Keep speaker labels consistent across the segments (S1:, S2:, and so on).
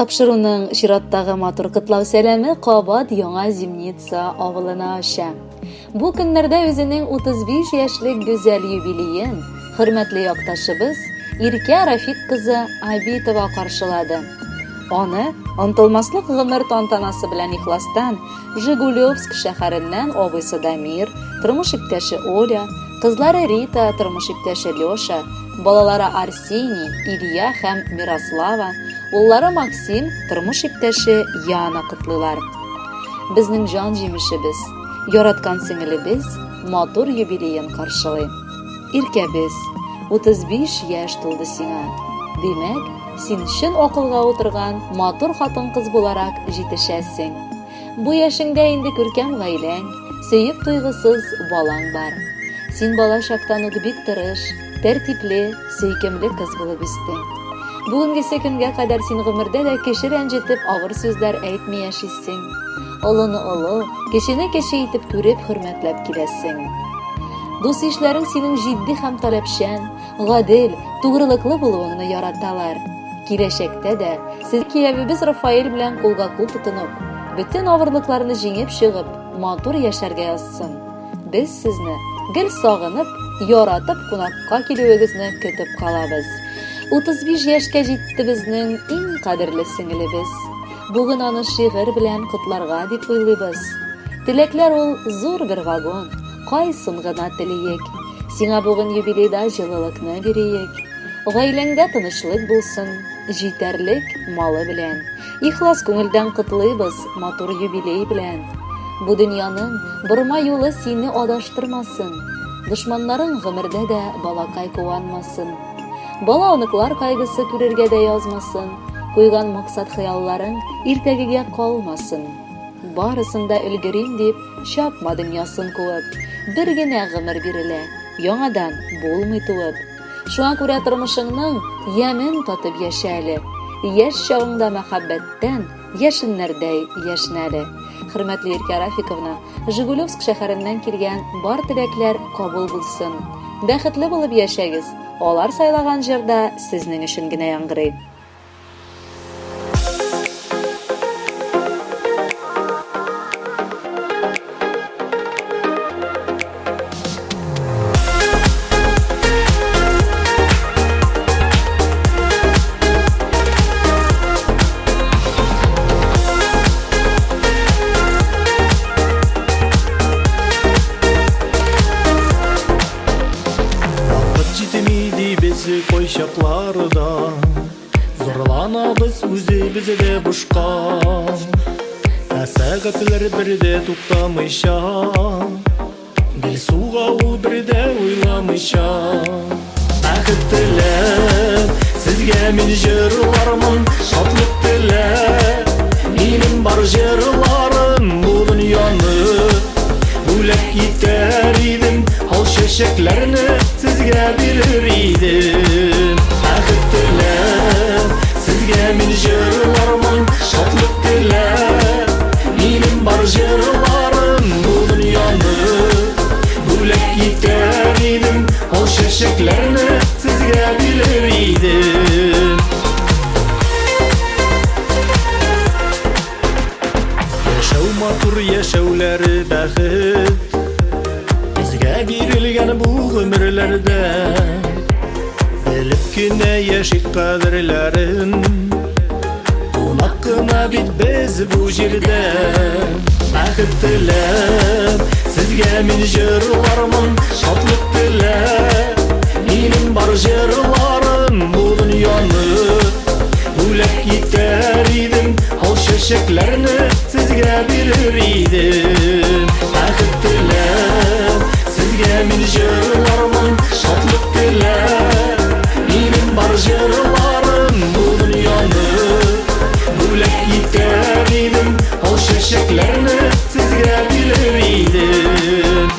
S1: Тапшыруның чираттагы матур котлау сәламе кабат Яңа Зимница авылына оча. Бу көннәрдә үзенең 35 яшьлек гүзәл юбилеен хөрмәтле якташыбыз Иркә Рафик кызы Абитова каршылады. Аны онтылмаслык гомер тантанасы белән ихластан Жигулевск шәһәреннән абыйсы Дамир, тормыш иптәше Оля, кызлары Рита, тормыш иптәше Леша, балалары Арсений, Илья һәм Мирослава, уллары Максим, тормыш иптәше Яна котлыйлар. Безнең җан җимешебез, яраткан сеңелебез матур юбилеен каршылый. Иркәбез, 35 яшь тулды сиңа. Димәк, син чын акылга утырган матур хатын-кыз буларак җитешәсең. Бу яшеңдә инде күркәм гаиләң, сөеп туйгысыз балаң бар. Син бала чактан ук бик тырыш, тәртипле, сөйкемле кыз булып үстең. Бүгенгесе көнгә кадәр син гомердә дә кеше рәнҗетеп авыр сүзләр әйтми яшисең. Олыны олы, кечене кече итеп күреп, хөрмәтләп киләсең. Дус-ишләрең синең җитди һәм таләпчән, гадел, тугрылыклы булуыңны яраталар. Киләчәктә дә сез киявебез Рафаэль белән кулга-кул тотынып, бөтен авырлыкларны җиңеп чыгып, матур яшәргә язсын. Без сезне гел сагынып, яратып кунакка килүегезне көтеп калабыз. 35 яшькә җитте безнең иң кадерле сеңелебез. Бүген аны шигырь белән котларга дип уйлыйбыз. Теләкләр ул зур бер вагон, кайсын гына телиек. Сиңа бүген юбилейда җылылыкны бириек. Гаиләңдә тынычлык булсын, җитәрлек малы белән. Ихлас күңелдән котлыйбыз матур юбилей белән. Бу дөньяның борма юлы сине адаштырмасын. Дошманнарың гомердә дә балакай куанмасын. Бала-оныклар кайгысы күрергә дә язмасын. Куйган максат-хыялларың иртәгегә калмасын. Барысын да өлгерим дип, чапма дөньясын куып. Бер генә гомер бирелә, яңадан булмый туып. Шуңа күрә тормышыңның ямен татып яшә әле. Яшь чагыңда мәхәббәттән яшеннәрдәй яшнә әле. Хөрмәтле Иркә Рафиковна, Жигулевск шәһәреннән килгән бар теләкләр кабул булсын. Бәхетле булып яшәгез, алар сайлаган җыр да сезнең өчен генә яңгырый.
S2: Вакыт җитми дибез кайчакларда. Зарланабыз үзебез дә бушка. Ә сәгатьләр бер дә туктамыйча, Гел суга ул бер дә уйламыйча. Бәхет теләп, сезгә мин җырлармын, Шатлык теләп, минем бар җырларым. Бу дөньяны бүләк итәр идем, Ал чәчәкләрне сезгә бирер идем. Бәхет теләп, сезгә мин җырлармын, Шатлык теләп, минем бар җырларым. Бу дөньяны бүләк итәр идем, Ал чәчәкләрне сезгә бирер идем. Яшәү матур, яшәүләре бәхет. Безгә бирелгән бу гомерләрдә Белеп кенә яшик кадерләрен. Кунак кына бит без бу җирдә. Бәхет теләп, сезгә мин җырлармын, Шатлык теләп, минем бар җырларым. Бу дөньяны бүләк итәр идем, Ал чәчәкләрне сезгә бирер идем. Бәхет теләп, сезгә мин җырлармын, Шатлык теләп, минем бар җырларым. Бу дөньяны бүләк итәр идем, Ал чәчәкләрне сезгә бирер идем.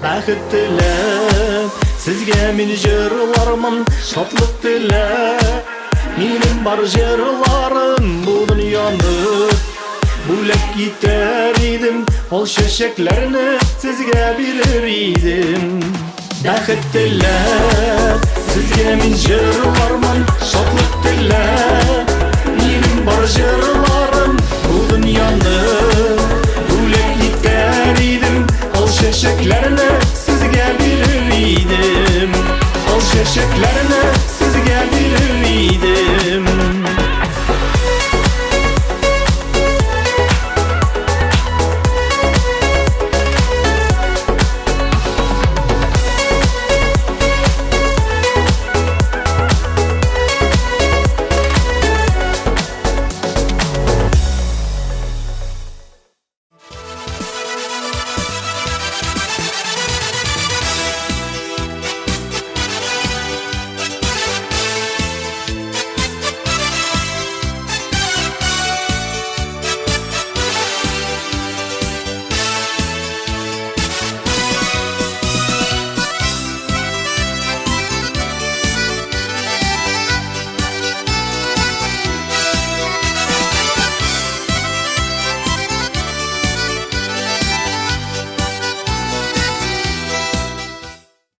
S2: Бәхет теләп, сезгә мин җырлармын, шатлык теләп. Минем бар җырларым бу дөньяны бүләк итәр идем, ал чәчәкләрне сезгә бирер идем. Бәхет теләп, сезгә мин җырлармын, шатлык теләп. Минем бар җырларым.